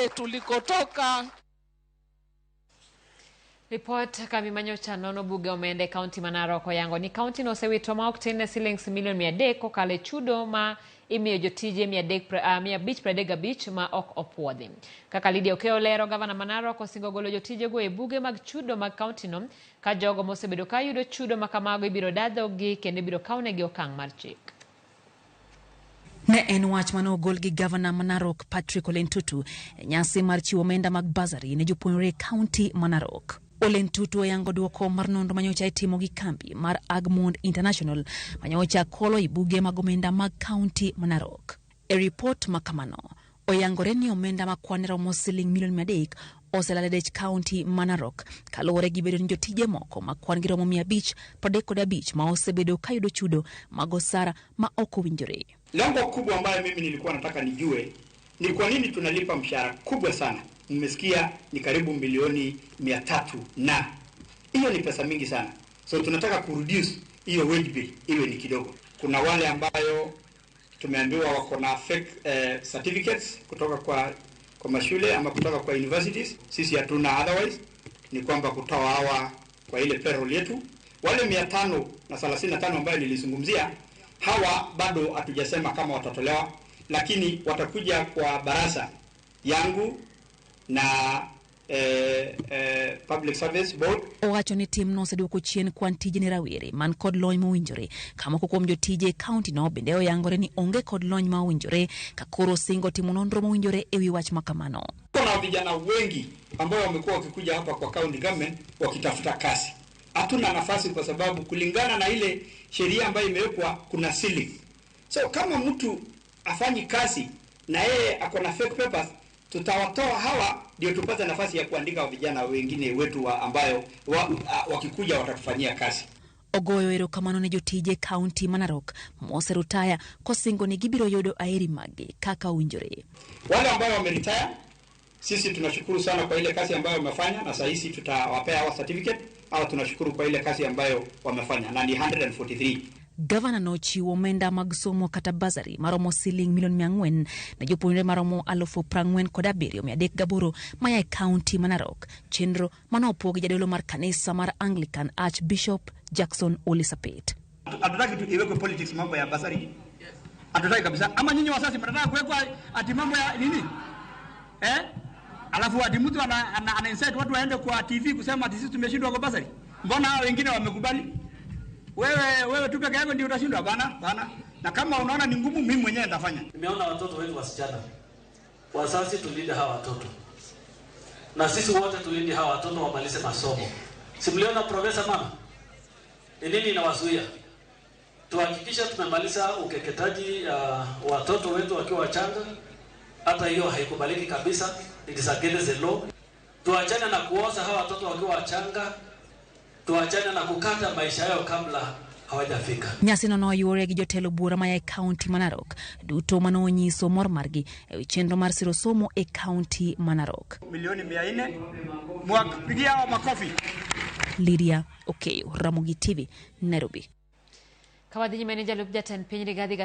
Kule tulikotoka. Ripot kambi manyocha nono buge omenda e kaunti ma Narok oyango ni kaunti no osewito ma ok tin ne silings milion 300 kokalo e chudo ma imiyo jotije 535 ma ok opuodhi. Kaka Lydia Okeyo lero, gavana ma Narok osingo golo jotijego e buge mag chudo mag kaunti no ka jogo mosebedo ka yudo chudo ma kamago ibiro da dhoggi kendo ibiro kawnegi okang' mar chik. Ne en wach mane ogol gi gavana ma Narok Patrick Ole Ntutu e nyasi mar chiwo omenda mag bursary ne jopuonjre e kaunti ma Narok. Ole Ntutu oyango duoko mar nonro manyocha itimo gi kambi mar Agmond International manyocha kolo e buge mag omenda mag kaunti ma Narok. E ripot ma kamano, oyangore ni omenda ma kwane romo siling milion 300 oselal e dech kaunti ma Narok kaluwore gi bedo ni jotije moko ma kwan gi romo 535 ma osebedo kayudo chudo mag osara ma ok owinjore. Lengo kubwa ambayo mimi nilikuwa nataka nijue ni kwa nini tunalipa mshahara kubwa sana. Mmesikia ni karibu milioni 300, na hiyo ni pesa mingi sana, so tunataka kureduce hiyo wage bill iwe ni kidogo. Kuna wale ambayo tumeambiwa wako na fake certificates kutoka kwa mashule ama kutoka kwa universities. Sisi hatuna otherwise, ni kwamba kutoa hawa kwa ile payroll yetu. Wale 535 ambayo nilizungumzia, hawa bado hatujasema kama watatolewa, lakini watakuja kwa baraza yangu na Public Service Board. Owacho ni timno oseduoko chien kwan tije ne rawere man kod lony mowinjore ka moko kuom jotije e kaunti no bende oyangore ni onge kod lony ma owinjore ka koro singo timo nonro mowinjore e wi wach ma kamano. Kuna vijana wengi ambao wamekuwa wakikuja hapa kwa county government wakitafuta kazi. Hatuna nafasi kwa sababu kulingana na ile sheria ambayo imewekwa kuna ceiling. So kama mtu afanyi kazi na yeye ako na fake papers, tutawatoa hawa ndio tupate nafasi ya kuandika vijana wengine wetu wa ambayo wakikuja watatufanyia kazi. Ogoyo erokamano ne jotije kaunti ma Narok moserutaya kosingo ni gibiro yudo aeri maggi kaka owinjore. Wale ambao wameretire, sisi tunashukuru sana kwa ile kazi ambayo wamefanya, na saa hizi tutawapea hawa certificate au tunashukuru kwa ile kazi ambayo wamefanya na ni 143. Gavana nochiwo omenda mag somo kata bursary maromo siling milion 400 ne jopuonjre maromo 47,308 maya e kaunti ma Narok, chenro manopuo gi jadolo mar kanisa mar Anglican Archbishop Jackson Ole Sapit. Hatutaki tu iwekwe politics mambo ya bursary. Hatutaki kabisa. Ama nyinyi wazazi mnataka kuwekwa ati mambo ya nini? Alafu ati mtu ana incite watu waende kwa TV kusema ati sisi tumeshindwa kwa bursary. Mbona hao wengine wamekubali? Wewe tu peke yako ndio utashindwa? Bana, bana. Na kama unaona ni ngumu, mimi mwenyewe nitafanya. Nimeona watoto wetu wasichana. Wazazi tulinde hawa watoto. Na sisi wote tulinde hawa watoto wamalize masomo. Si mliona profesa mama? Ni nini inawazuia? Tuhakikishe tumemaliza ukeketaji watoto wetu wakiwa wachanga. Hata hiyo haikubaliki kabisa. It is against the law. Tuachane na kuoza hawa watoto wakiwa wachanga. Tuachane na kukata maisha yao kabla hawajafika. Nyasi no noyuore gi jotelo buora maya e kaunti ma Narok duto manonyiso mor margi e wi chenro mar siro somo e kaunti ma Narok. Milioni 400. Mwapigia hawa makofi. Lydia Okeyo, Ramogi TV, Nairobi. Kawadhi nyime ni jalup jatend piny Rigathi Gachagua.